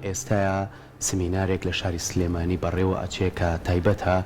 ئێستایا سمینارێک لە شاری سلێمانی بەڕێوە ئەچێ کە تایبەتە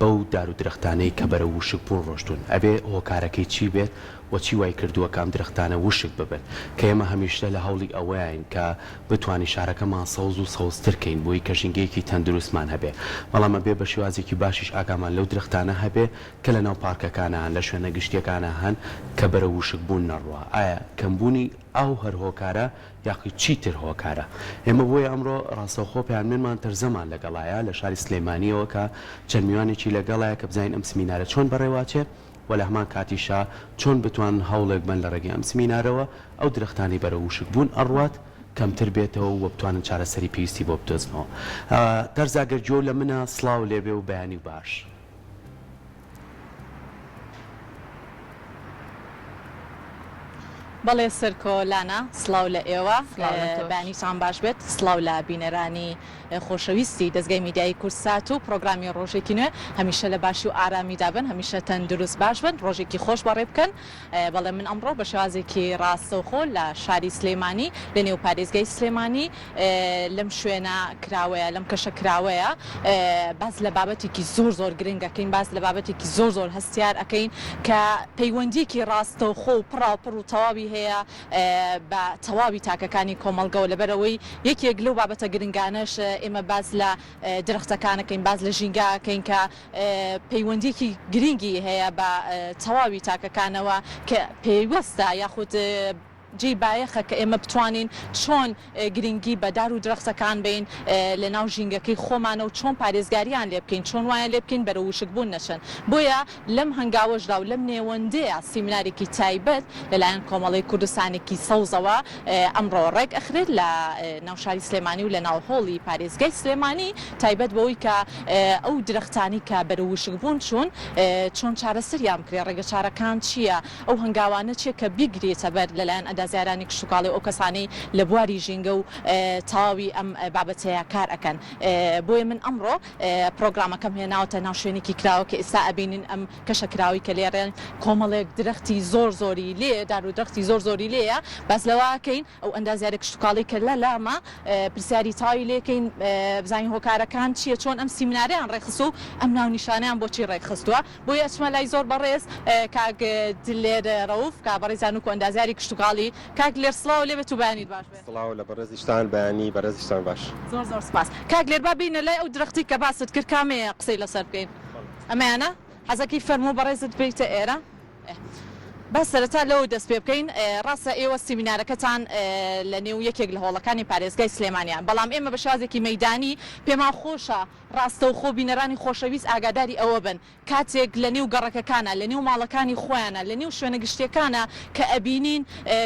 بەو دار و درەختانەی کە بەرەو وشک بوون ڕۆشتوون ئەبێ هۆکارەکەی چی بێت و چی وای کردووە کە ئەم درەختانە وشک ببن کە ئێمە هەمیشە لە هەوڵی ئەوەیاین کە بتوانین شارەکەمان سەوز و سەوزتر کەین بۆی کە ژینگەیەکی تەندروستمان هەبێ بەڵام ئەبێ بە شێوازێکی باشیش ئاگامان لەو درەختانە هەبێ کە لە ناو پارکەکانا هەن لە شوێنە گشتیەکانا هەن کە بەرەو وشک بوون نەڕوا ئایا کەمبوونی ئاو هەر هۆکارە یاخود چی تر هۆکارە؟ ئێمە بۆیە ئەمڕۆ ڕاستەوخۆ پەیامنێرمان تەرزەمان لەگەڵایە لە شاری سلێمانیەوە کە چەند میوانێکی لەگەڵایە کە بزانین ئەم سمینارە چۆن بەڕێوەئەچێ و لە هەمان کاتیشا چۆن بتوانن هەوڵێک بەن لە ڕێگەی ئەم سمینارەوە ئەو درەختانەی بەرەو وشک بوون ئەڕوات کەمتر بێتەوە و بتوانن چارەسەری پێویستی بۆ بدۆزنەوە. تەرزە گەر گوێو لە منە سڵاو لێبێ و بەیانی باش. بەڵێ سەرکۆ لانا سڵاو لە ئێوە بەیانیتان باش بێت سڵاو لە بینەرانی خۆشەویستی دەزگای میدیایی کوردسات و پرۆگرامی ڕۆژێکی نوێ هەمیشە لە باشی و ئارامیدا بن هەمیشە تەندروست باش بن ڕۆژێکی خۆش بەڕێ بکەن بەڵێ من ئەمڕۆ بە شێوازێکی ڕاستەوخۆ لە شاری سلێمانی لە نێو پارێزگای سلێمانی لەم شوێنە کراوەیە، لەم کەشە کراوەیە باس لە بابەتێکی زۆر زۆر گرنگ ئەکەین، باس لە بابەتێکی زۆر زۆر هەستیار ئەکەین کە پەیوەندییەکی ڕاستەوخۆ و پڕاوپڕ و تەواوی هەیە بە تەواوی تاکەکانی کۆمەڵگەوە، لەبەرئەوەی یەکێک لەو بابەتە گرنگانەش ئێمە باس لە درەختەکان ئەکەین، باس لە ژینگە ئەکەین کە پەیوەندییەکی گرنگی هەیە بە تەواوی تاکەکانەوە کە پێوەستە یاخود جێی بایەخە کە ئێمە بتوانین چۆن گرنگی بە دار و درەختەکان بەین لە ناو ژینگەکەی خۆمانە و چۆن پارێزگاریان لێ بکەین، چۆن وایان لێ بکەین بەرەو وشکبوون نەچن. بۆیە لەم هەنگاوەشدا و لەم نێوەندەیا سیمینارێکی تایبەت لەلایەن کۆمەڵەی کوردستانێکی سەوزەوە ئەمڕۆ ڕێک ئەخرێت لە ناو شاری سلێمانی و لە ناو هۆڵی پارێزگای سلێمانی تایبەت بەوەی کە ئەو درەختانەی کە بەرەو وشکبوون چوون چۆن چارەسەریان بکرێت، ڕێگەچارەکان چییە؟ ئەو هەنگاوانە چیە کە بیگرێتە بەر لەلایەن ئەندازیارانی کشتوکاڵی و ئەو کەسانەی لە بواری ژینگە و تەواوی ئەم بابەتەیا کار ئەکەن بۆیە من ئەمڕۆ پرۆگرامەکەم هێناوەتە ناو شوێنێکی کراوە کە ئێستا ئەبینین ئەم کەشە کراوەی کە لێرەن کۆمەڵێک درەختی زۆر زۆری لێیە دار و درەختی زۆر زۆری لێیە باس لەوە ئەکەین ئەو ئەندازیارە کشتوکاڵی کە لە لامە پرسیاری تەواوی لێکەین بزانین هۆکارەکان چیە چۆن ئەم سیمینارەیان ڕێکخستوە و ئەم ناونیشانەیان بۆچی ڕێکخستوە بۆیە ئەچمە لای زۆر بەڕێز کاک دلێر ڕەوف کە بەڕێزیان وکو ئەندازیاری کشتوکاڵی کاک دلێر سڵاو لێبێت و بەیانیت باش بێت. سڵاو لە بەڕێزیشتان بەیانی بەڕێزیشتان باش. زۆر زۆر سوپاس کاک دلێر با بێینە لای ئەو درەختی کە باست کرد کامەیە قسەی لەسەر بکەین ئەمەیانە حەزەکەی فەرموو بەڕێزت بێیتە ئێرە با سەرەتا لەوە دەست پێ بکەین ڕاستە ئێوە سیمینارەکەتان لە نێو یەکێک لە هۆڵەکانی پارێزگای سلێمانیە بەڵام ئێمە بە شێوازێکی مەیدانی پێمان خۆشە ڕاستەوخۆ بینەرانی خۆشەویست ئاگاداری ئەوە بن کاتێک لە نێو گەڕەکەکانا، لە نێو ماڵەکانی خۆیانا، لە نێو شوێنە گشتیەکانا کە ئەبینین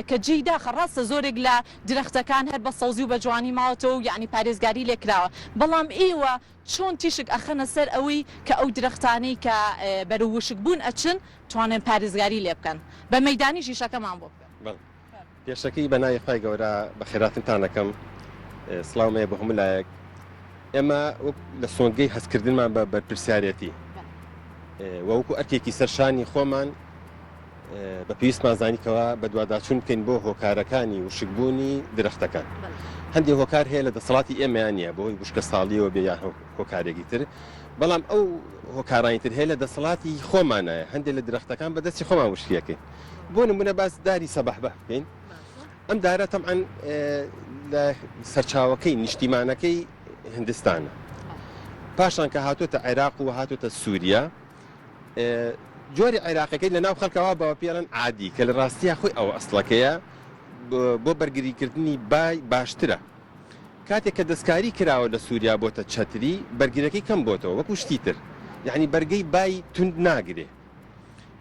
کە جێی داخە ڕاستە زۆرێک لە درەختەکان هەر بە سەوزی و بە جوانی ماوەتەوە و یەعنی پارێزگاری لێ کراوە بەڵام ئێوە چۆن تیشک ئەخەنە سەر ئەوەی کە ئەو درەختانەی کە بەرەو وشک بوون ئەچن توانن پارێزگاری لێ بکەن بە مەیدانیش ئیشەکەمان بۆ بکەن. بەڵێ پێشەکی بە ناوی خوای گەورە بەخێراتنتان ئەکەم سڵاوم هەیە بۆ هەموو لایەک ئێمە وەک لە سۆنگەی هەستکردنمان بە بەرپرسیارێتی و وەکو ئەرکێکی سەر شانی خۆمان بە پێویستمان زانی کەوا بەدواداچوون بکەین بۆ هۆکارەکانی وشکبوونی درەختەکان هەندێک هۆکار هەیە لە دەسەڵاتی ئێمەیان نییە بۆی وشکە ساڵیەوە بێ یان هۆکارێکی تر بەڵام ئەو هۆکارانی تر هەیە لە دەسەڵاتی خۆمانایە هەندێک لە درەختەکان بە دەستی خۆمان وشکیەکەین بۆ نمونە باس داری سەبەحبە بکەین ئەم دارە تەبعەن لە سەرچاوەکەی نیشتیمانەکەی هندستانە پاشان کە هاتۆتە عێراق و هاتۆتە سووریا جۆری عێراقەکەی لە ناو خەڵکەوە بەوە پێڵەن عادی کە لە ڕاستیە خۆی ئەوە ئەسڵەکەیە بۆ بەرگریکردنی بای باشترە کاتێک کە دەستکاری کراوە لە سووریا بۆتە چەتری بەرگرەکەی کەم بۆتەوە وەکو شتی تر یعنی بەرگەی بای توند ناگرێ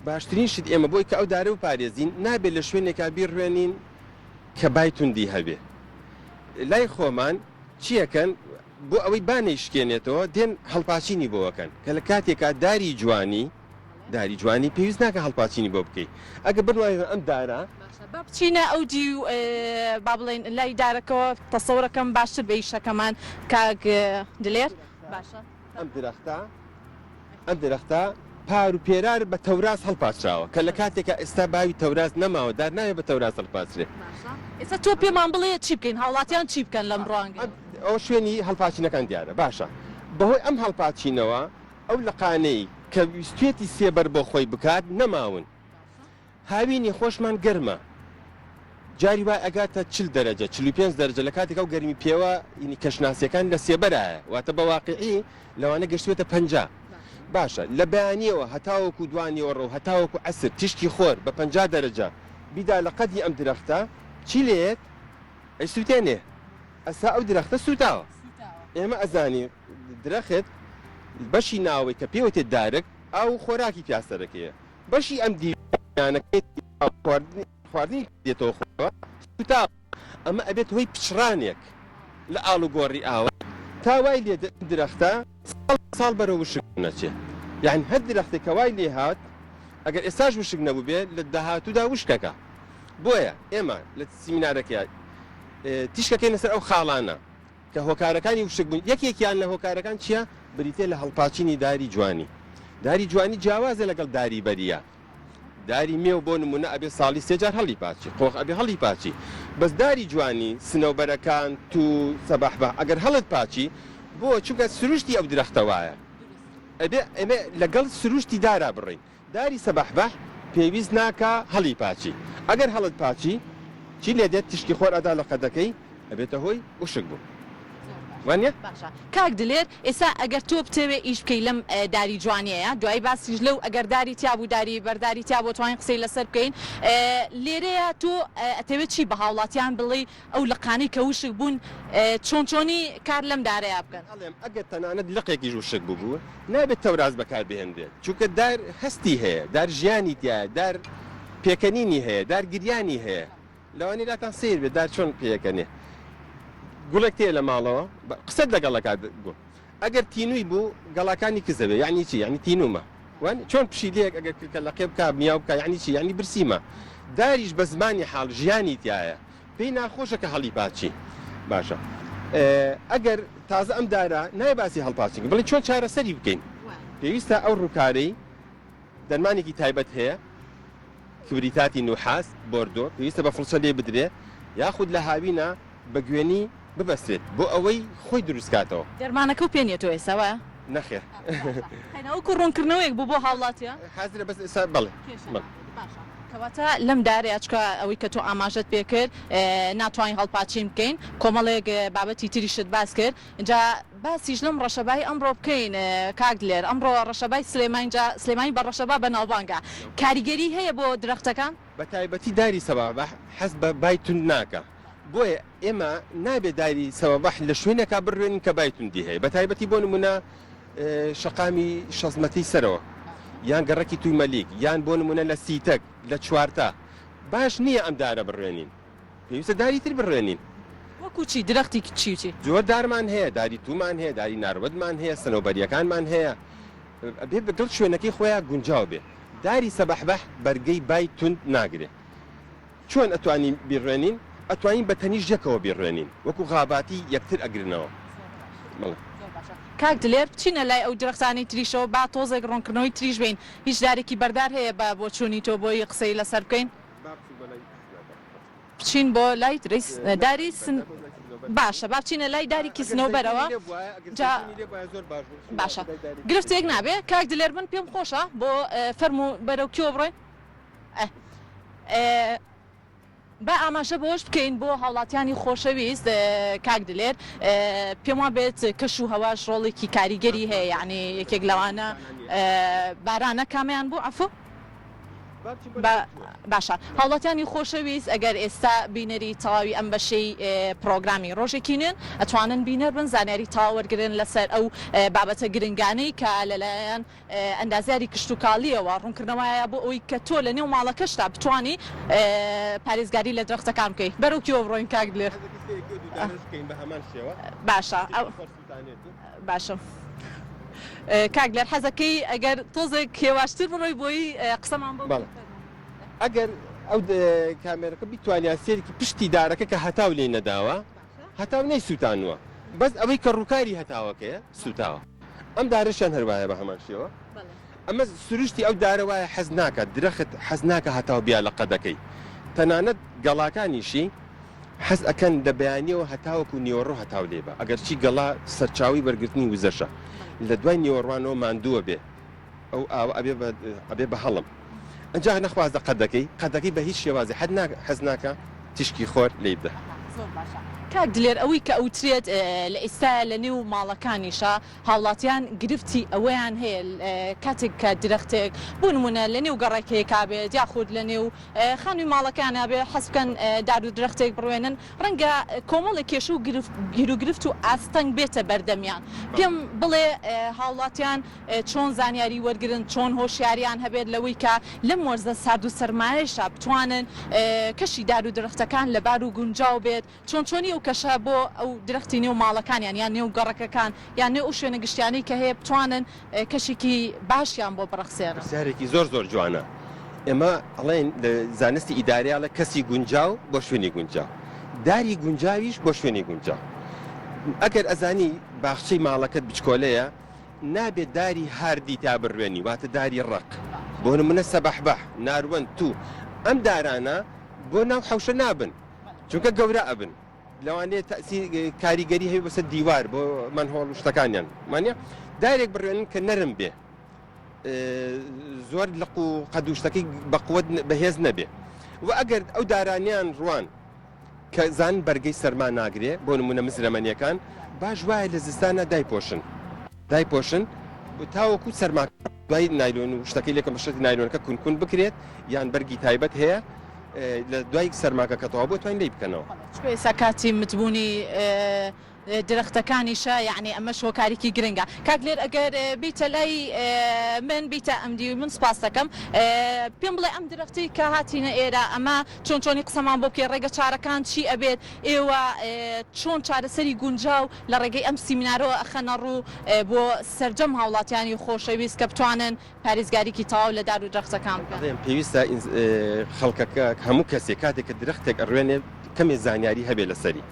باشترین شت ئێمە بۆی کە ئەو دارە بپارێزین نابێت لە شوێنێکا بیڕوێنین کە بای توندی هەبێ لای خۆمان چیەکەن بۆ ئەوەی با نەیشکێنێتەوە دێن هەڵپاچینی بۆ ئەکەن کە لە کاتێکا داری جوانی داری جوانی پێویست ناکە هەڵپاچینی بۆ بکەی ئەگە بڕوانین ئەم دارە باشە با بچینە ئەو دیو با بڵێین لای دارەکەوە تەسەورەکەم باشتر بێ ئیشەکەمان کاک دلێر باشە. ئەم درەختە ئەم درەختە پار و پێرار بە تەوراس هەڵپاچراوە کە لە کاتێکا ئێستا باوی تەوراس نەماوە دار نابێ بە تەوراس هەڵپاچرێ. باشە ئێستا تۆ پێمان بڵێ چی بکەین هاوڵاتیان چی بکەن لەم ڕوانگەیەوە؟ ئەوە شوێنی هەڵپاچینەکان دیارە. باشە بەهۆی ئەم هەڵپاچینەوە ئەو لقانەی کە ویستویەتی سێبەر بۆ خۆی بکات نەماون. هاوینی خۆشمان گەرمە جاری وای ئەگاتە 40 دەرەجە 45 دەرەجە لە کاتێک ئەو گەرمی پێوە ینی کەشناسیەکان لە سێبەرایە واتە بە واقعی لەوانە گەشتوێتە 50 باشە لە بەیانیەوە هەتاوەکو دوانیوەڕۆ و هەتاوەکو عەسر تیشکی خۆر بە 50 دەرەجە بیدا لە قەدی ئەم درەختە چی لێیەت ئەیسوتێنێ ئەسا ئەو درەختە سوتاوە ئێمە ئەزانین درەخت بەشی ناوەی کە پێوتێت دارک ئاو و خۆراکی پیا سەرەکەیە بەشی ئەم دیوانەکەی خواردنی دێتەوە خۆوە سوتاوە ئەمە ئەبێت هۆی پچڕانێک لە ئاڵوگۆڕی ئاوە تا وای لێ درەختە ساڵ ساڵ بەرەو وشک نەچێ یعنی هەر درەختێک کە وای لێ هات ئەگەر ئێستاش وشک نەبوو بێ لە داهاتوودا وشکەکە بۆیە ئێمە لە سیمینارەکەی تیشکەکەینە سەر ئەو خاڵانە کە هۆکارەکانی وشکبوون، یەکێکیان لە هۆکارەکان چییە؟ بریتییە لە هەڵپاچینی داری جوانی. داری جوانی جیاوازە لەگەڵ داری بەرییە. داری مێو بۆ نموونە ئەبێ ساڵی سێ جار هەڵیپاچی، قۆخ ئەبێ هەڵیپاچی. بەس داری جوانی، سنەوبەرەکان، توو، سەباحباح ئەگەر هەڵت پاچی، بۆ؟ چونکە سروشتی ئەو درەختە وایە. ئەبێ ئێمە لەگەڵ سروشتی دارا بڕۆین. داری سەبەحبەح پێویست ناکا هەڵی پاچی ئەگەر هەڵت پاچی چی لێ دێت تیشکی خۆر ئەدا لە قەدەکەی ئەبێتە هۆی وشک بوون وانیە؟ باشە کاک دلێر ئێستا ئەگەر تۆ بتەوێ ئیش بکەی لەم داری جوانیەیە دوایی باسیش لەو ئەگەر داری تیابوو داری بەرداری تیابوو ئەتوانین قسەی لەسەر بکەین لێرەیە تۆ ئەتەوێ چی بە هاوڵاتیان بڵێی ئەو لقانەی کە وشک بوون چۆن چۆنی کار لەم دارەیا بکەن؟ ئەڵێم ئەگەر تەنانەت لقێکیش وشک ببوو نابێت تەوراس بەکار بهێنرێت چونکە دار هەستی هەیە دار ژیانی تیایە دار پێکەنینی هەیە دار گریانی هەیە لەوانەیە لاتان سەیر بێت دار چۆن پێکەنێ گوڵێک تێ لە ماڵەوە قسەت لەگەڵ ئەکات گوڵ ئەگەر تینووی بوو گەڵاکانی کز ئەبێ یەعنی چی یەعنی تینوومە وان چۆن پشیلەیەک ئەگەر کلکە لەقێ بکا میاو بکا یەعنی چی یەعنی برسیمە داریش بە زمانی حاڵ ژیانی تیایە پێی ناخۆشە کە هەڵی پاچی باشە ئەگەر تازە ئەم دارە نایە باسی هەڵپاچین بڵێ چۆن چارەسەری بکەین پێویستە ئەو ڕووکارەی دەرمانێکی تایبەت هەیە کبریتاتی نوحاس بۆردۆ پێویستە بە فڵچە لێ بدرێ یاخود لە هاوینە بە گوێنی ببەسترێت بۆ ئەوەی خۆی دروست کاتەوە. دەرمانەکەو پێ نیە تۆ ئێستا وایە؟ نەخێر. باشە تەنها وەکو ڕوونکردنەوەیەک بوو بۆ هاوڵاتیان. حازرە بەس ئێستا بەڵێ. کێشە نابێت باشە کەواتە لەم دارەیا چونکە ئەوەی کە تۆ ئاماژەت پێ کرد ناتوانین هەڵپاچین بکەین کۆمەڵێک بابەتی تریشت باس کرد جا باسیش لەم ڕەشەبای ئەمڕۆ بکەین کاک دلێر ئەمڕۆ ڕەشەبای سلێمانی جا سلێمانی بە ڕەشەبا بەناوبانگە کاریگەری هەیە بۆ درەختەکان؟ بە تایبەتی داری سەبابەح حەز بە بای توند ناکا بۆیە ئێمە نابێ داری سەبابەح لە شوێنێکا بڕوێنین کە بای توندی هەیە بە تایبەتی بۆ نمونە شەقامی شەست مەتری سەرەوە یان گەڕەکی توی مەلیک یان بۆ نمونە لە سیتەک لە چوارتا باش نییە ئەم دارە بڕوێنین پێویستە داری تر بڕوێنین. وەکو چی؟ درەختی چی و چی؟ زۆر دارمان هەیە داری توومان هەیە داری ناروەدمان هەیە سنەوبەریەکانمان هەیە ئەبێ بەگەڵ شوێنەکەی خۆیا گونجاو بێ داری سەبەحبەح بەرگەی بای توند ناگرێ چۆن ئەتوانین بیڕوێنین ئەتوانین بە تەنیشت یەکەوە بیڕوێنین وەکو غاباتی یەکتر ئەگرنەوە بەڵێ. زۆر باشە کاک دلێر بچینە لای ئەو درەختانەی تریشەوە با تۆزێک ڕوونکردنەوەی تریش بەین هیچ دارێکی بەردار هەیە بە بۆچوونی تۆ بۆی قسەی لەسەر بکەین؟ با بچین بۆ لای بچین بۆ لای داری سن باشە با بچینە لای داری کیسنەوبەرەوە جا باشە گرفتێک نابێ کاک دلێر من پێم خۆشە بۆ فەرموو بەرەو کوێ بڕۆین با ئاماژە بەوەش بکەین بۆ هاوڵاتیانی خۆشەویست کاک دلێر پێم وا بێت کەش و هەواش ڕۆڵێکی کاریگەری هەیە یعنی یەکێک لەوانە بارانە کامیان بوو عەفو باشە هاوڵاتیانی خۆشەویست ئەگەر ئێستا بینەری تەواوی ئەم بەشەی پڕۆگرامی ڕۆژێکی نوێن ئەتوانن بینەر بن زانیاری تەواو وەرگرن لەسەر ئەو بابەتە گرنگانەی کە لەلایەن ئەندازیاری کشتوکاڵیەوە ڕوونکردنەوەیە بۆ ئەوەی کە تۆ لە نێو ماڵەکەشتا بتوانی پارێزگاری لە درەختەکان بکەی بەرەو کوێوە بڕۆین کاک دلێر؟ باشە باشە کاک دلێر حەزەکەی ئەگەر تۆزێک هێواشتر بڕۆی بۆی قسەمان بۆ بەڵێ ئەگەر ئەو کامێرەکە بیتوانیا سێرکی پشتی دارەکە کە هەتاو لێی نەداوە هەتاو نەیسووتانووە بەس ئەوەی کە ڕووکاری هەتاوەکەیە سووتاوە ئەم دارەشیان هەر وایە بە هەمان شێوە ئەمە سروشتی ئەو دارە وایە حەز ناکات درەخت حەز ناکە هەتاو بیا لە قەدەکەی تەنانەت گەڵاکانیشی. حەز ئەکەن لە بەیانیەوە هەتاوەکو نیوەڕۆ هەتاو لێ با ئەگەرچی گەڵا سەرچاوەی وەرگرتنی وزەشە لە دوای نیوەڕوانەوە ماندووە بێ ئەو ئاوە ئەبێ بە ئەبێ بە هەڵم ئەنجا نەخوازە قەدەکەی قەدەکەی بە هیچ شێوازێ حەد نا حەز ناکا تیشکی خۆر لێی بدا. زۆر باشە کاک دلێر ئەوەی کە ئەوترێت لە ئیستایا لە نێو ماڵەکانیشا هاوڵاتیان گرفتی ئەوەیان هەیە کاتێک کە درەختێک بۆ نمونە لە نێو گەڕەکێکا بێت یاخود لە نێو خانوی ماڵەکەیانا بێ حەز بکەن دار و درەختێک بڕوێنن ڕەنگە کۆمەڵێک کێشە و گیروگرفت و ئاستەنگ بێتە بەردەمیان پێم بڵێ هاوڵاتیان چۆن زانیاری وەرگرن چۆن هۆشیاریان هەبێت لەوەی کە لەم وەرزە سارد و سەرمایەشا بتوانن کەشی دار و درەختەکان لەبار و گونجاو بێت چۆن چۆنی ئەو کەشە بۆ ئەو درەختی نێو ماڵەکانیان یان نێو گەڕەکەکان یان نێو ئەو شوێنە گشتیانەی کە هەیە بتوانن کەشێکی باشیان بۆ بڕەخسێنن؟ پرسیارێکی زۆر زۆر جوانە. ئێمە ئەڵێین لە زانستی ئیداری ئەڵێ کەسی گونجاو بۆ شوێنی گونجاو. داری گونجاویش بۆ شوێنی گونجاو. ئەگەر ئەزانی باخچەی ماڵەکەت بچکۆلەیە نابێ داری هاردی تیا بڕوێنی واتە داری ڕەق. بۆ نمونە سەبەحبەح، ناروەند، توو. ئەم دارانە بۆ ناو حەوشە نابن. چونکە گەورە ئەبن لەوانەیە تەئسیر کاریگەری هەبێ بەسەر دیوار بۆ مەنهۆڵ و شتەکانیان مانە دارێک بڕوێنن کە نەرم بێ زۆر لق و قەد و شتەکەی بەقوت بەهێز نەبێ و ئەگەر ئەو دارانیان ڕوان کە زان بەرگەی سەرما ناگرێ بۆ نمونە مزرەمەنیەکان باش وایە لە زستانە دایپۆشن دایپۆشن تاوەکو سەرما دوای نایلۆن و شتەکەی لێکەم بە شەرتی نایلۆنەکە کون کون بکرێت یان بەرگی تایبەت هەیە لە دوای سەرماکە کە تەواو بوو توانین لێی بکەنەوە. چونکە ئێستا کاتی متبوونی درەختەکانیشە یەعنی ئەمەش هۆکاریکی گرنگە. کاک لێر ئەگەر بیتە لای من بیتە ئەم دیوی من سوپاست دەکەم. پێم بڵێ ئەم درەختەی کە هاتینە ئێرە ئەمە چۆن چۆنی قسەمان بۆ بکەی ڕێگە چارەکان چی ئەبێت ئێوە چۆن چارەسەری گونجاو لە ڕێگەی ئەم سیمینارەوە ئەخەنە ڕوو بۆ سەرجەم هاوڵاتیانی خۆشەویست کە بتوانن پارێزگاریکی تەواو لە دار و درەختەکان بکەن. ئەڵێم پێویستە خەڵکەکە هەموو کەسێک کاتێک کە درەختێک ئەڕوێنێ کەمێ زانیاری هەبێ لەسەری.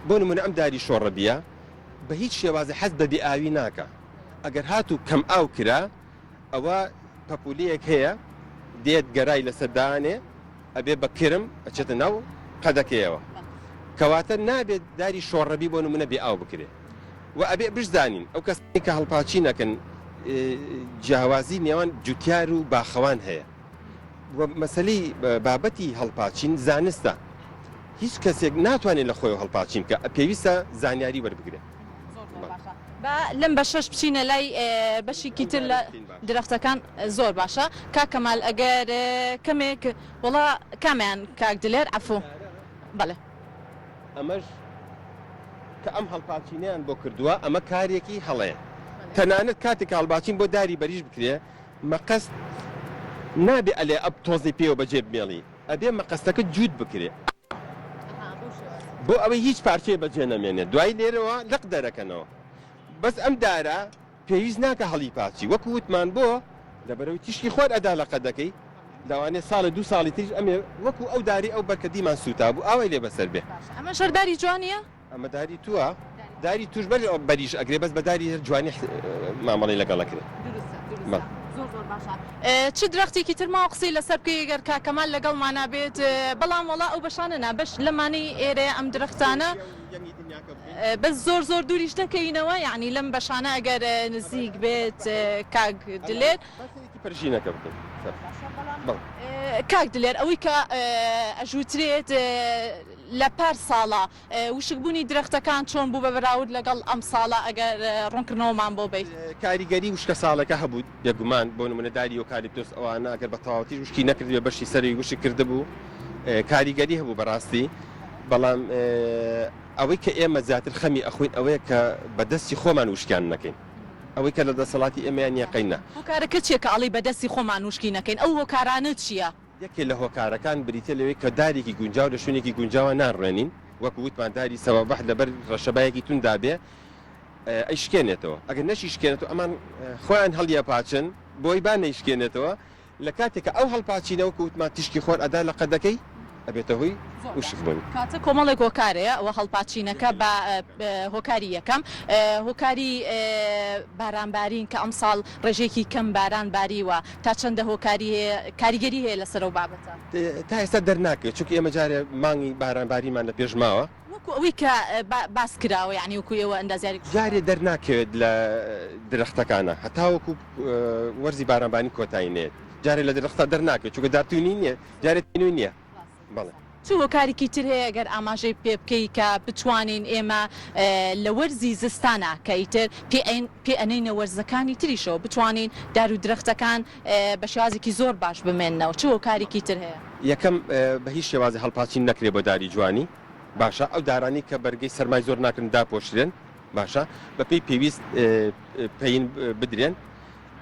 بۆ نمونە ئەم داری شۆڕەبیە بە هیچ شێوازێ حەز بە بێ ئاوی ناکا. ئەگەر هاتوو کەم ئاو کرا ئەوە پەپولەیەک هەیە دێت گەرای لەسەر دانێ ئەبێ بە کرم ئەچێتە ناو قەدەکەیەوە. کەواتە نابێت داری شۆڕەبی بۆ نمونە بێ ئاو بکرێ. و ئەبێ بشزانین ئەو کەسانەی کە هەڵپاچین ئەکەن جیاوازی نێوان جوتیار و باخەوان هەیە و مەسەلەی بابەتی هەڵپاچین زانستە هیچ کەسێک ناتوانێت لە خۆیەوە هەڵپاچین بکە پێویستە زانیاری وەربگرێت. با لەم بەشەش بچینە لای بەشێکی تر لە درەختەکان زۆر باشە کاک کەمال ئەگەر کەمێک وەڵا کامیان کاک دلێر عەفوو بەڵێ. ئەمەش کە ئەم هەڵپاچینەیان بۆ کردووە ئەمە کارێکی هەڵەیە تەنانەت کاتێک کە هەڵباچین بۆ داری بەریش بکرێ مەقەست نابێ ئەلێ ئەب تۆزی پێوە بەجێ بمێڵی ئەبێ مەقەستەکە جووت بکرێ بۆ ئەوەی هیچ پارچەیە بەجێ نەمێنێ دوای لێرەوە لق دەرەکەنەوە بەس ئەم دارە پێویست ناکا هەڵی پاچی وەکو وتمان بۆ لەبەرئەوەی تیشکی خۆر ئەدا لە قەدەکەی لەوانەیە ساڵێ دوو ساڵی تریش ئەمێ وەکو ئەو دارەی ئەو بەر کە دیمان سوتابوو ئاوای لێ بەسەر بێ. باشە ئەمەش هەر داری جوانیە؟ ئەمە داری تووە داری توش بەر بەریش ئەگرێ بەس بە داری هەر جوانی مامەڵەی لەگەڵ ئەکرێ. دروستە دروستە زۆر زۆر باشە چ درەختێکی تر ماوە قسەی لەسەر بکەی گەر کاک کەمال لەگەڵمانا بێت بەڵام وەڵا ئەو بەشانە نا بەش لەمانەی ئێرەیە ئەم درەختانە بەس زۆر زۆر دووریش نەکەینەوە یەعنی لەم بەشانە ئەگەر نزیک بێت کاک دلێر. پەرژینەکە بکەین. کاک دلێر ئەوەی کە ئەژوترێت لە پار ساڵا وشکبوونی درەختەکان چۆن بوو بە بەراورد لەگەڵ ئەم ساڵە ئەگەر ڕوونکردنەوەمان بۆ بەیت؟ کاریگەری وشکە ساڵەکە هەبوو بێگومان بۆ نمونە داری یۆکالیپتۆس ئەوانە ئەگەر بە تەواوەتیش وشکی نەکردبێ بەشی سەری وشک کردبوو کاریگەری هەبوو بەڕاستی بەڵام ئەوەی کە ئێمە زیاتر خەمی ئەخۆین ئەوەیە کە بە دەستی خۆمان وشکیان نەکەین ئەوەی کە لە دەسەڵاتی ئێمەیان نیە قەی نا. هۆکارەکە چیە کە ئەڵێی بە دەستی خۆمان وشکی نەکەین ئەو هۆکارانە چیە؟ یەکێ لە هۆکارەکان بریتیە لەوەی کە دارێکی گونجاو لە شوێنێکی گونجاوا ناڕوێنین وەکو وتمان داری سەوەبەح لەبەر ڕەشەبایەکی توندا بێ ئەیشکێنێتەوە ئەگەر نەشیشکێنێتەوە ئەمان خۆیان هەڵیەپاچن بۆی با نەیشکێنێتەوە لە کاتێک کە ئەو هەڵپاچینە وەکو وتمان تیشکی خۆر ئەدا لە قەدەکەی. ئەبێتە هۆی وشک بوون. کەواتە کۆمەڵێک هۆکار هەیە ئەوە هەڵپاچینەکە بە هۆکاری یەکەم هۆکاری باران بارین کە ئەمساڵ ڕێژەیەکی کەم باران باریوە تا چەندە هۆکاری هەیە کاریگەری هەیە لەسەر ئەو بابەتە؟ تا ئێستا دەرناکەوێت چونکە ئێمە جارێ مانگی باران بارینمان لە پێش ماوە. وەکو ئەوەی کە باس کراوە یانی وەکو ئێوە ئەندازیاری کشتوکاڵی. جارێ دەرناکەوێت لە درەختەکانا هەتاوەکو وەرزی بارانبارین کۆتایی نەیەت جارێ لە درەختا دەرناکەوێت چونکە دار تینوی نیە جارێ تینوی نیە بەڵێ. چ هۆکاریکی تر هەیە گەر ئاماژەی پێ بکەی کە بتوانین ئێمە لە وەرزی زستانا کە ئیتر پێ پێ ئەنێینە وەرزەکانی تریشەوە بتوانین دار و درەختەکان بە شێوازێکی زۆر باش بمێننەوە چ هۆکاریکی تر هەیە؟ یەکەم بە هیچ شێوازێ هەڵپاچین نەکرێ بۆ داری جوانی باشە ئەو دارانەی کە بەرگەی سەرمای زۆر ناکرن داپۆشرێن باشە بە پێی پێویست پەین بدرێن.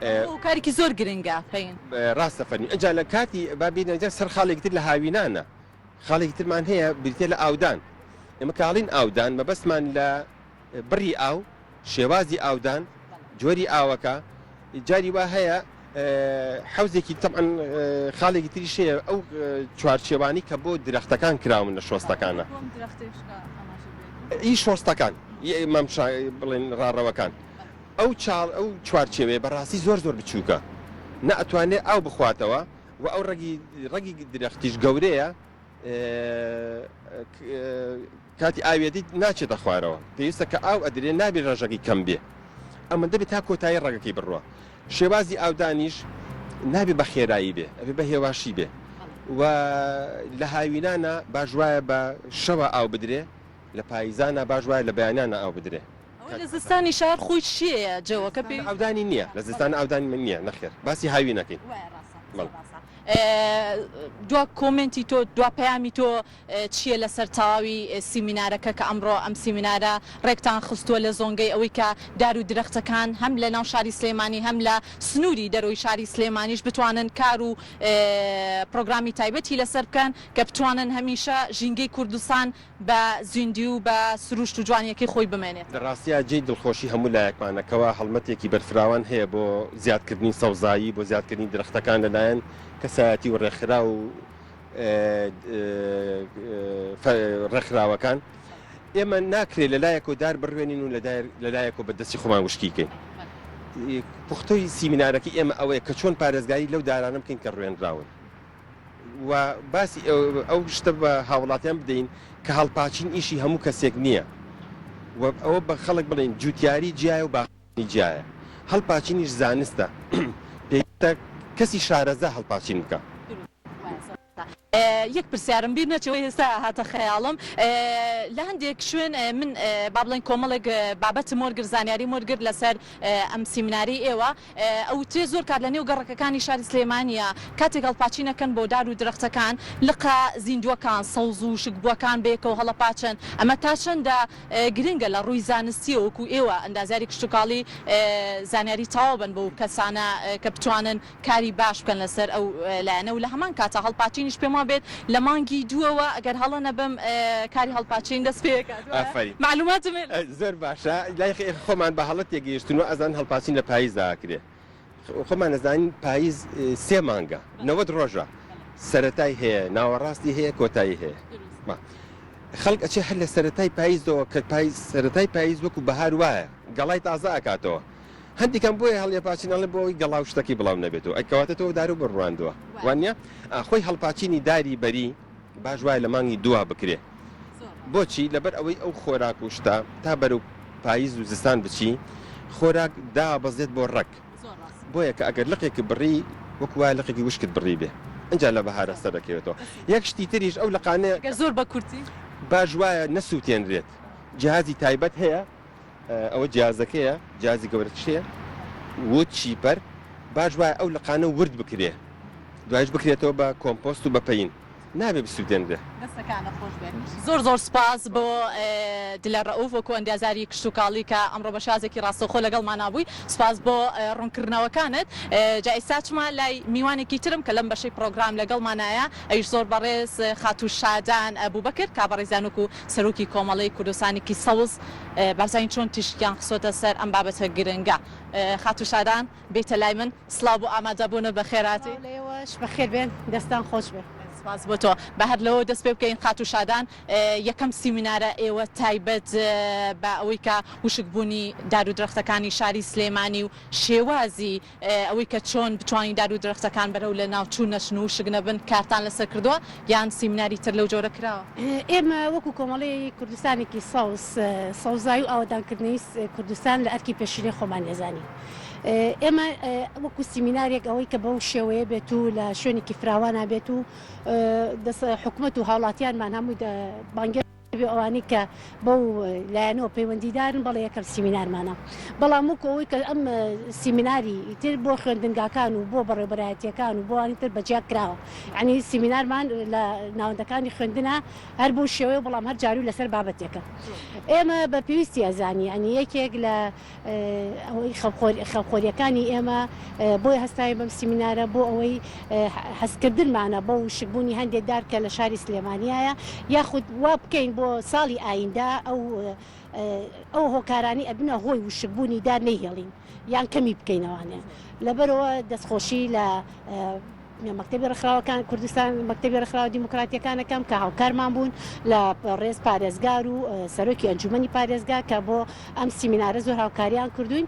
ئەوە هۆکارێکی زۆر گرنگە پەین. ڕاستە فەرمی ئینجا لە کاتی با بێینە جا سەر خاڵێکی تر لە هاوینانە خاڵێکی ترمان هەیە بریتیە لە ئاودان ئێمە کە ئەڵێین ئاودان مەبەستمان لە بڕی ئاو، شێوازی ئاودان، جۆری ئاوەکە، جاری وا هەیە حەوزێکی تەبعەن خاڵێکی تریش هەیە ئەو چوارچێوانەی کە بۆ درەختەکان کراون لە شۆستەکانە ئی شۆستەکان مەمشا بڵێن ڕاڕەوەکان ئەو چاڵ ئەو چوارچێوەیە بەڕاستی زۆر زۆر بچووکە نە ئەتوانێ ئاو بخواتەوە و ئەو ڕەگی ڕەگی درەختیش گەورەیە کاتی ئاوێتی ناچێتە خوارەوە پێویستە کە ئاو ئەدرێ نابێ ڕێژەکەی کەم بێ ئەمەندە بێ تا کۆتایی ڕەگەکەی بڕوا شێوازی ئاودانیش نابێ بە خێرایی بێ ئەبێ بە هێواشی بێ و لە هاوینانە باش وایە بە شەوە ئاو بدرێ لە پاییزانە باش وایە لە بەیانیانە ئاو بدرێ. ئەوە لە زستانی شار خۆی چییە جەوەکە پێی. ئاودانی نییە لە زستان ئاودانی من نییە نەخێر باسی هاوینەکەین. وایە ڕاستە زۆر ڕاستە. دوا کۆمێنتی تۆ دوا پەیامی تۆ چییە لەسەر تەواوی سیمینارەکە کە ئەمڕۆ ئەم سیمینارە ڕێکتان خستووە لە زۆنگەی ئەوەی کە دار و درەختەکان هەم لە ناو شاری سلێمانی هەم لە سنووری دەرەوەی شاری سلێمانیش بتوانن کار و پڕۆگرامی تایبەتی لەسەر بکەن کە بتوانن هەمیشە ژینگەی کوردستان بە زیندوی و بە سروشت و جوانیەکەی خۆی بمێنێتەوە. لە ڕاستیا جێی دڵخۆشی هەموو لایەکمانە کەوا هەڵمەتێکی بەرفراوان هەیە بۆ زیادکردنی سەوزایی، بۆ زیادکردنی درەختەکان لەلایەن کەسایەتی و ڕێکخراو و ڕێکخراوەکان. ئێمە ناکرێ لە لایەکەوە دار بڕوێنین و لە لایەکەوە بە دەستی خۆمان وشکی کەین. پوختەی سیمینارەکەی ئێمە ئەوەیە کە چۆن پارێزگاری لەو دارانە بکەین کە ڕوێنراون. و باسی ئەو شتە بە هاوڵاتیان بدەین کە هەڵپاچین ئیشی هەموو کەسێک نییە و ئەوە بە خەڵک بڵێین جوتیاری جیایە و باخەوانی جیایە، هەڵپاچینیش زانستە، پێویستە کەسی شارەزا هەڵپاچین بکا. یەک پرسیارم بیر نەچێ ئێستا هاتە خەیاڵم لە هەندێک شوێن من با بڵێین کۆمەڵێک بابەتم وەرگرت زانیاریم وەرگرت لەسەر ئەم سیمینارەی ئێوە ئەوترێ زۆر کات لە نێو گەڕەکەکانی شاری سلێمانییە کاتێک هەڵپاچین ئەکەن بۆ دار و درەختەکان لقە زیندووەکان سەوز و وشکبووەکان بەیەکەوە هەڵەپاچن ئەمە تا چەندە گرنگە لە ڕووی زانستییەوە وەکو ئێوە ئەندازیاری کشتوکاڵی زانیاری تەواو بن بەو کەسانە کە بتوانن کاری باش بکەن لەسەر ئەو لایەنە و لە هەمان کاتا هەڵپاچینیش پێم وابێت لە مانگی دووەوە ئەگەر هەڵە نەبم کاری هەڵپاچین دەست پێ ئەکات وایە؟ ئافەرین مەعلوماتم هەیە لەسەر. زۆر باشە لای خۆمان بە هەڵە تێگەیشتن و ئەزانن هەڵپاچین لە پاییزدا ئەکرێ خۆمان ئەزانین پاییز سێ مانگە 90 ڕۆژە سەرەتای هەیە ناوەڕاستی هەیە کۆتایی هەیە با خەڵک ئەچێ هەر لە سەرەتای پاییزەوە کە پاییز سەرەتای پاییز وەکو بەهار وایە گەڵای تازە ئەکاتەوە هەندیکان بۆیە هەڵیەپاچین ئەڵێن بۆ ئەوەی گەڵا و شتەکەی بڵاو نەبێتەوە ئەی کەواتە تۆ دارو بڕواندووە وانیە خۆی هەڵپاچینی داری بەری باش وایە لە مانگی دووا بکرێ بۆچی لەبەر ئەوەی ئەو خۆراک و شتە تا بەرەو پاییز و زستان بچی خۆراک دابەزێت بۆ ڕەگ بۆیە کە ئەگەر لقێکی بڕی وەکو وایە لقێکی وشکت بڕی بێ ئینجا لە بەهارە سەرەکەوێتەوە یەک شتی تریش ئەو لقانەیە گەر زۆر بە کورتی باش وایە نەسووتێنرێت جیهازی تایبەت هەیە ئەوە جیازەکەیە جیازی گەورە چیە وود چیپەر باش وایە ئەو لقانە ورد بکرێ دوایش بکرێتەوە بە کۆمپۆست و بە پەین نابێ بسوتێنرێ. دەستەکانت خۆش بێت زۆر زۆر سوپاس بۆ دلەر رەئوف وەکو ئەندازیاری کشتوکاڵی کە ئەمڕۆ بە شازێکی ڕاستەوخۆ لەگەڵمانا بووی سوپاس بۆ ڕوونکردنەوەکانت جا ئیستا چمە لای میوانێکی ترم کە لەم بەشەی پڕۆگرام لەگەڵمانایە ئەویش زۆر بەڕێز خاتوو شادان ئەبوبەکر کا بەڕێزیان وەکو سەرۆکی کۆمەڵەی کوردستانێکی سەوز بابزانین چۆن تیشکیان خستۆتە سەر ئەم بابەتە گرنگە. خاتوو شادان بێیتە لای من سڵاو بۆ ئامادەبوونت بەخێرهاتی. سڵاو لە ئێوەش بەخێر بێن دەستان خۆش بێ. سپاس بۆ تۆ. با هەر لەوەوە دەست پێ بکەین خاتوو شادان، یەکەم سیمینارە ئێوە تایبەت بە ئەوەی کە وشکبوونی دار و درەختەکانی شاری سلێمانی و شێوازی ئەوەی کە چۆن بتوانین دار و درەختەکان بەرەو لەناوچوون نەچن و وشک نەبن کارتان لەسەر کردووە یان سیمیناری تر لەو جۆرە کراوە؟ ئێمە وەکو کۆمەڵەی کوردستانێکی سەوز، سەوزایی و ئاوەدانکردنەوەی کوردستان لە ئەرکی پێشینەی خۆمان دەزانین. ئێمە وەکو سیمینارێک ئەوەی کە بەو شێوەیە بێت و لە شوێنێکی فراوانا بێت و حکومەت و هاوڵاتیانمان هەمووی بانگێشت بێ ئەوانەی کە بەو لایەنەوە پەیوەندیدارن بەڵێ یەکەم سیمینارمانە بەڵام وەکو ئەوەی کە ئەم سیمیناری تر بۆ خوێندنگاکان و بۆ بەڕێوبەرایەتیەکان و بۆ ئەوانی تر بەجیا کراوە یعنی سیمینارمان لە ناوەندەکانی خوێندنە هەر بەو شێوەیە بەڵام هەر جاروی لەسەر بابەتێکە ئێمە بە پێویستی ئەزانی یعنی یەکێک لە ئەوەی خەمخۆریەکانی ئێمە بۆیە هەستاوین بەم سیمینارە بۆ ئەوەی هەستکردنمانە بۆ وشکبوونی هەندێک دار کە لە شاری سلێمانیایە یاخود وا بکەین بۆ ساڵی ئایندە ئەو ئەو هۆکارانی ئەبنە هۆی وشکبوونی دار نەیهێڵین یان کەمی بکەینەوانێ لەبەرەوە دەستخۆشی لە مەکتەبی ڕێکخراوەکان کوردستان مەکتەبی ڕێکخراوە دیموکراتیەکان ئەکەم کە هاوکارمان بوون لە ڕێز پارێزگار و سەرۆکی ئەنجومەنی پارێزگا کە بۆ ئەم سیمینارە زۆر هاوکاریان کردوین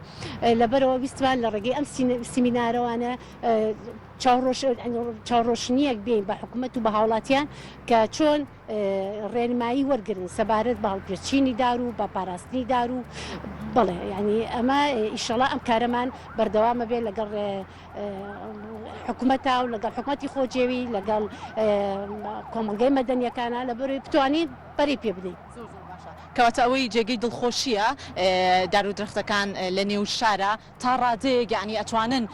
لەبەرەوە ویستمان لە ڕێگەی ئەم سیمینارەوانە چاوڕۆشنیەک بین بە حکومەت و بە هاوڵاتیان کە چۆن ڕێنمایی وەرگرن سەبارەت بە هەڵپێچینی دار و بە پاراستنی دار و بەڵێ یعنی ئەمە ئیشەڵا ئەم کارەمان بەردەوامە بێت لەگەڵ حکومەتە و لەگەڵ حکومەتی خۆجێوی لەگەڵ کۆمەڵگەی مەدەنیەکانە لەبەرەوەی بتوانین پەرەی پێ بدەین. زۆر زۆر باشە کەواتە ئەوەی جێگەی دڵخۆشیە دار و درەختەکان لە نێو شارا تا ڕادەیەک یانی ئەتوانن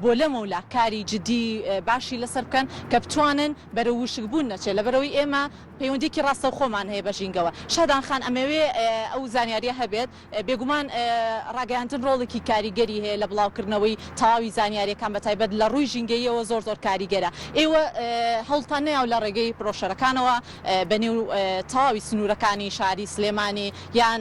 بۆ لەمەولا کاری جدی باشی لەسەر بکەن کە بتوانن بەرەو وشک بوون نەچێت لەبەرئەوەی ئێمە پەیوەندیەکی ڕاستەوخۆمان هەیە بە ژینگەوە شادان خان ئەمەوێ ئەو زانیاریە هەبێت بێگومان ڕاگەیاندن ڕۆڵێکی کاریگەری هەیە لە بڵاوکردنەوەی تەواوی زانیارییەکان بەتایبەت لە ڕووی ژینگەییەوە زۆر زۆر کاریگەرە. ئێوە هەوڵتان نەیاوە لە ڕێگەی برۆشەرەکانەوە بە نێو تەواوی سنوورەکانی شاری سلێمانی یان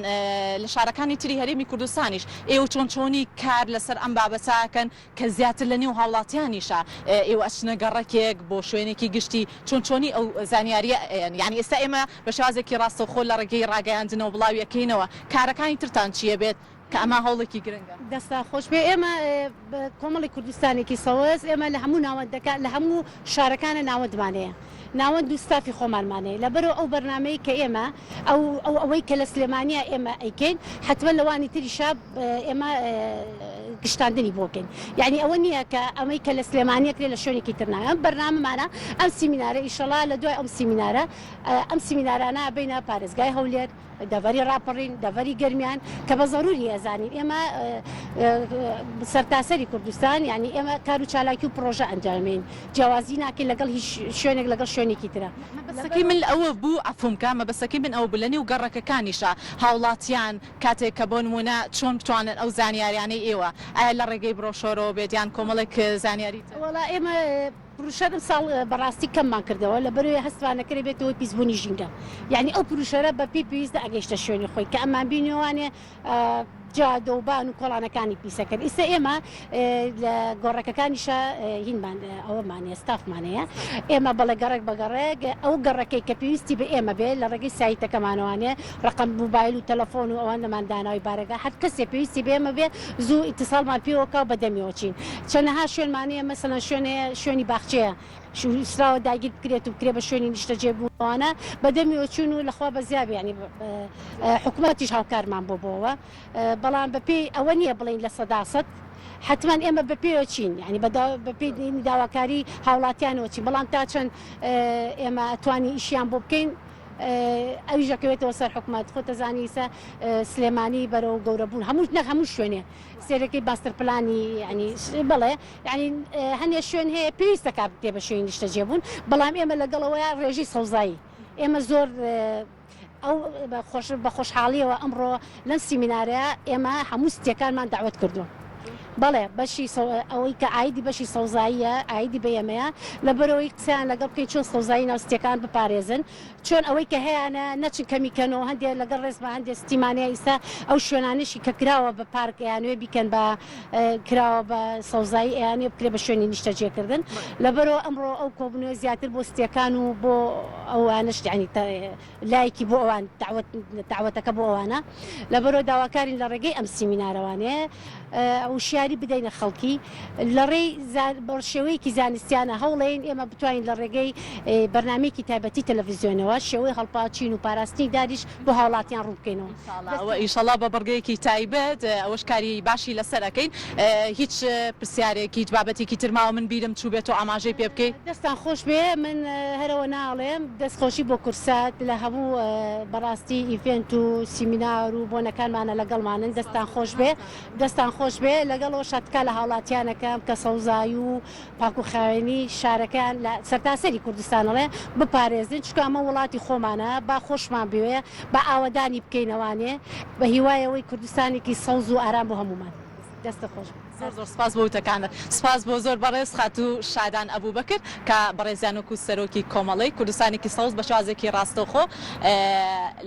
لە شارەکانی تری هەرێمی کوردستانیش ئێوە چۆن چۆنی کار لەسەر ئەم بابەتە ئەکەن کە زیاتر لە نێو هاوڵاتیانیشە ئێوە ئەچنە گەڕەکێک بۆ شوێنێکی گشتی چۆن چۆنی ئەو زانیاریە ئەیەن یانی ئێستا ئێمە بە شێوازێکی ڕاستەوخۆ لە ڕێگەی ڕاگەیاندنەوە بڵاوی ئەکەینەوە کارەکانی ترتان چیە بێت کە ئەمە هەوڵێکی گرنگە. دەستتان خۆش بێ ئێمە کۆمەڵی کوردستانێکی سەوز ئێمە لە هەموو ناوەندەکان لە هەموو شارەکانە ناوەندمان هەیە ناوەند و ستافی خۆمانمان هەیە لەبەرئەوە ئەو بەرنامەی کە ئێمە ئەو ئەو ئەوەی کە لە سلێمانیا ئێمە ئەیکەین حەتمەن لەوانی تریشا ئێمە گشتاندنی بۆ بکەین یعنی ئەوە نییە کە ئەمەی کە لە سلێمانیە کرێ لە شوێنێکی تر نا ئەم بەرنامەمانە ئەم سیمینارە ئیشەڵا لە دوای ئەم سیمینارە ئەم سیمینارانە بینە پارێزگای هەولێر دەڤەری ڕاپەڕین، دەڤەری گەرمیان کە بە زەروری ئەزانین ئێمە سەرتاسەری کوردستان یانی ئێمە کار و چالاکی و پڕۆژە ئەنجامین جیاوازی ناکەین لەگەڵ هیچ شوێنێک لەگەڵ شوێنێکی ترا. مەبەستەکەی من ئەوە بوو عەفوم کە مەبەستەکەی من ئەوە بوو لە نێو گەڕەکەکانیشا هاوڵاتیان کاتێک کە بۆ نموونە چۆن بتوانن ئەو زانیاریانەی ئێوە ئایا لە ڕێگەی برۆشۆرەوە بێت یان کۆمەڵێک زانیاری تر. وەڵا ئێمە پروشەر ئمساڵ بەڕاستی کەممان کردەوە لەبەرئەوەی هەستمان نەکرێ بێتە هۆی پیسبوونی ژینگە یانی ئەو پروشەرە بە پێی پێویست نەئەگەیشتە شوێنی خۆی کە ئەمان بینیوانێ جادە و بان و کۆڵانەکانی پیسە کرد ئیستا ئێمە لە گۆڕەکەکانیشە هینمان ئەوەمان هەیە ستافمان هەیە ئێمە بەڵێ گەڕێک بە گەڕێک ئەو گەڕەکەی کە پێویستی بە ئێمە بێ لە ڕێگەی سایتەکەمانەوانێ ڕقم موبایل و تەلەفۆن و ئەوانەمان داناوی بارەگا هەر کەسێ پێویستی بە ئێمە بێ زوو ئیتیساڵمان پێوە کا و بە دەمیەوە چین چەنەها شوێنمان هەیە مەسەلەن شوێن هەیە شوێنی باخچەیە ویستراوە داگیر بکرێت و بکرێ بە شوێنی نیشتەجێ بوونەوانە بە دەمیەوە چوون و لەخوا بەزیا بێ یانی حکومەتیش هاوکارمان بۆ بۆوە بەڵام بە پێی ئەوە نییە بڵێین 100% حتمما ئێمە بە پێوە چین یانی بە پێی داواکاری هاوڵاتیانەوە چین بەڵام تا چەند ئێمە توانی ئیشیان بۆ بکەین ئەویش ئەکەوێتەوە سەر حکومەت خۆت ئەزانی ئیستا سلێمانی بەرەو گەورە بوون هەموو نەک هەموو شوێنێ سێرەکەی ماستەر پلانی یعنی بەڵێ یعنی هەنێ شوێن هەیە پێویستە کا بکرێ بە شوێنی نیشتەجێ بوون بەڵام ئێمە لەگەڵەوەیە ڕێژەی سەوزایی ئێمە زۆر ئەو بە خۆشحاڵیەوە ئەمڕۆ لەم سیمینارەیە ئێمە هەموو ستیەکانمان دەعوەت کردووە. بەڵێ بەشی ئەوەی کە ئایدی بەشی سەوزاییە ئایدی بە ئێمەیە لەبەرئەوەی قسەیان لەگەڵ بکەین چۆن سەوزایی ناو ستیەکان بپارێزن چۆن ئەوەی کە هەیانە نەچن کەمی کەنەوە هەندێ لەگەڵ ڕێزما هەندێ ستیمانەیە ئیستا ئەو شوێنانەشی کە کراوە بە پارک ئەیانەوێ بیکەن بە کراوە بە سەوزایی ئەیانەوێ بکرێ بە شوێنی نیشتەجێکردن لەبەرئەوە ئەمڕۆ ئەو کۆبوونەوە زیاتر بۆ ستیەکان و بۆ ئەوانەش یانی لایەکی بۆ ئەوان دەعوەت دەعوەتەکە بۆ ئەوانە لەبەرئەوە داواکارین لە ڕێگەی ئەم سیمینارەوانێ وشیاری بدەینە خەڵکی لە ڕێی بە شێوەیەکی زانستیانە هەوڵێین ئێمە بتوانین لە ڕێگەی بەرنامەیەکی تایبەتی تەلەڤیزیۆنەوە شێوەی هەڵپاچین و پاراستنی داریش بۆ هاوڵاتیان ڕوون بکەینەوە. ئینشاڵا ئینشاڵا بە بڕگەیەکی تایبەت ئەوەش کاری باشی لەسەر ئەکەین. هیچ پرسیارێک هیچ بابەتێکی تر ماوە من بیرم چووبێت تۆ ئاماژەی پێ بکەی؟ دەستتان خۆش بێ من هەرەوە ناڵێم دەست خۆشی بۆ کورسات لە هەموو بەڕاستی ئیڤێنت و سیمینار و بۆنەکانمانە لەگەڵمانن دەستتان خۆش بێ دەستتان خۆش بێ لەگەڵ ئەوەشا تکا لە هاوڵاتیان ئەکەم کە سەوزایی و پاک و خاوێنی شارەکەیان لە سەرتاسەری کوردستان ئەڵێ بپارێزن چونکە ئەمە وڵاتی خۆمانە با خۆشمان بوێ با ئاوەدانی بکەینەوانێ بە هیوای ئەوەی کوردستانێکی سەوز و ئارام بۆ هەموومان. دەستت خۆش بێت. زۆر زۆر سپاس بۆ وتەکانت. سپاس بۆ زۆر بەڕێز خاتوو شادان ئەبوبەکر کە بەڕێزیان وەکو سەرۆکی کۆمەڵەی کوردستانێکی سەوز بە شێوازێکی ڕاستەوخۆ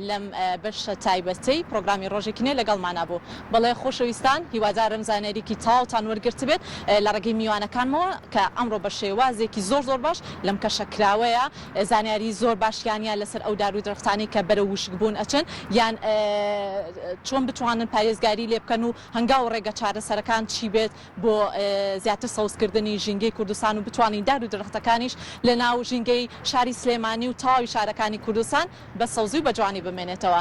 لەم بەشە تایبەتەی پڕۆگرامی ڕۆژێکی نوێ لەگەڵمانا بوو. بەڵێ خۆشەویستان هیوادارم زانیاریکی تەواوتان وەرگرتبێت لە ڕێگەی میوانەکانمەوە کە ئەمڕۆ بە شێوازێکی زۆر زۆر باش لەم کەشە کراوەیە زانیاری زۆر باشیانە لەسەر ئەو دار و درەختانەی کە بەرەو وشکبوون ئەچن یان چۆن بتوانن پارێزگاری لێ بکەن و هەنگاو و ڕێگە چارەسەرەکان چی بێت بۆ زیاتر سەوزکردنی ژینگەی کوردستان و بتوانین دار و درەختەکانیش لە ناو ژینگەی شاری سلێمانی و تەواوی شارەکانی کوردستان بە سەوزی و بە جوانی بمێنێتەوە.